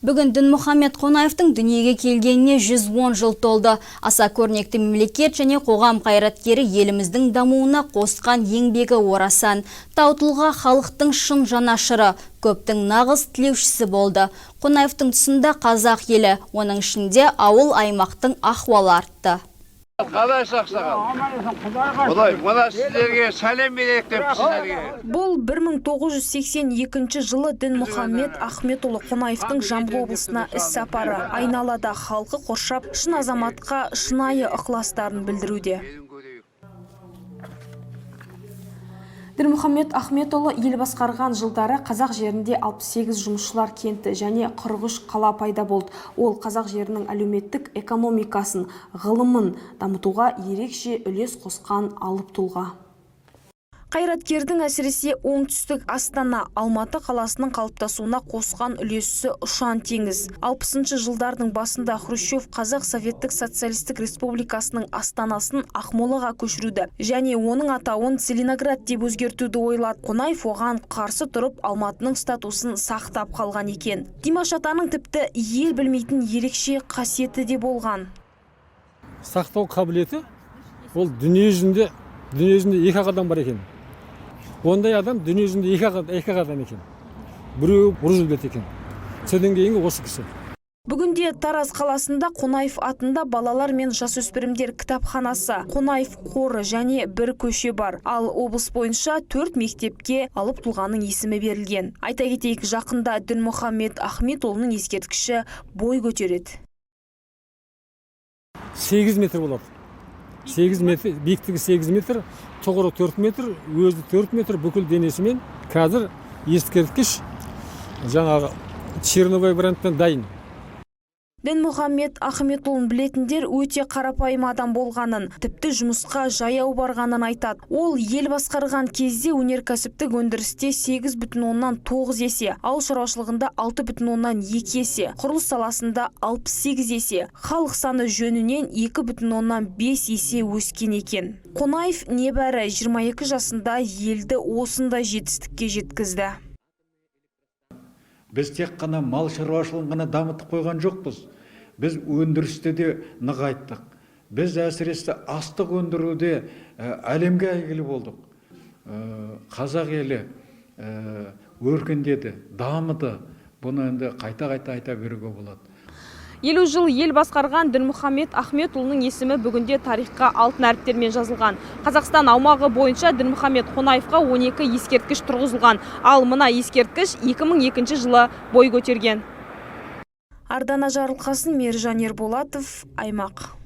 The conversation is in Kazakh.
Бүгін Дінмұхаммед Қонаевтың дүниеге келгеніне 110 жыл толды. Аса көрнекті мемлекет және қоғам қайраткері еліміздің дамуына қосқан еңбегі орасан. Тау тұлға халықтың шын жанашыры, көптің нағыз тілеушісі болды. Қонаевтың тұсында қазақ елі, оның ішінде ауыл аймақтың ахуалы артты. Қалайсыз, ақсақал? Құдай, мына сіздерге сәлем берейік деп сіздерге. Бұл 1982 жылы Дінмұхаммед Ахметұлы Қонаевтың Жамбыл облысына іс сапары. Айналада халқы қоршап, шын азаматқа шынайы ықыластарын білдіруде. Дінмұхаммед Ахметұлы ел басқарған жылдары қазақ жерінде 68 жұмысшылар кенті және 43 қала пайда болды. Ол қазақ жерінің әлеуметтік экономикасын, ғылымын дамытуға ерекше үлес қосқан алып тұлға. Қайраткердің әсіресе оңтүстік Астана, Алматы қаласының қалыптасуына қосқан үлесі ұшан теңіз. 60 жылдардың басында Хрущев Қазақ Советтік Социалистік Республикасының астанасын Ақмолаға көшіруді және оның атауын Целиноград деп өзгертуді ойлады. Қонаев оған қарсы тұрып, Алматының статусын сақтап қалған екен. Димаш атаның тіпті ел білмейтін ерекше қасиеті де болған. Сақтау қабілеті ол дүние жүзінде екі ақ адам бар екен. Ондай адам дүние жүзінде екі ақ адам екен. Біреуі Рузвельт екен, содан кейінгі осы кісі. Бүгінде Тараз қаласында Қонаев атында балалар мен жасөспірімдер кітапханасы, Қонаев қоры және бір көше бар. Ал облыс бойынша төрт мектепке алып тұлғаның есімі берілген. Айта кетейік, жақында Дінмұхаммед Ахметұлының ескерткіші бой көтереді. 8 метр болады. 8 метр биіктігі, 8 метр, тұғыры 4 метр, өзі 4 метр бүкіл денесімен. Қазір ескерткіш жаңағы черновой вариантпен дайын. Дінмұхаммед Ахметұлын білетіндер өте қарапайым адам болғанын, тіпті жұмысқа жаяу барғанын айтады. Ол ел басқарған кезде өнеркәсіптік өндірісте 8,9 есе, ауыл шаруашылығында 6,2 есе, құрылыс саласында 68 есе, халық саны жөнінен 2,5 есе өскен екен. Қонаев небәрі 22 жасында елді осындай жетістікке жеткізді. Біз тек қана мал шаруашылығын ғана дамытып қойған жоқпыз, біз өндірісті де нығайттық. Біз әсіресе астық өндіруде әлемге әйгілі болдық. Қазақ елі өркендеді, дамыды. Бұны енді қайта қайта айта беруге болады. 50 жыл ел басқарған Дінмұхаммед Ахметұлының есімі бүгінде тарихқа алтын әріптермен жазылған. Қазақстан аумағы бойынша Дінмұхаммед Қонаевқа 12 ескерткіш тұрғызылған. Ал мына ескерткіш 2002 жылы бой көтерген. Ардана Жарылқасын, Мержан Ерболатов, Аймақ.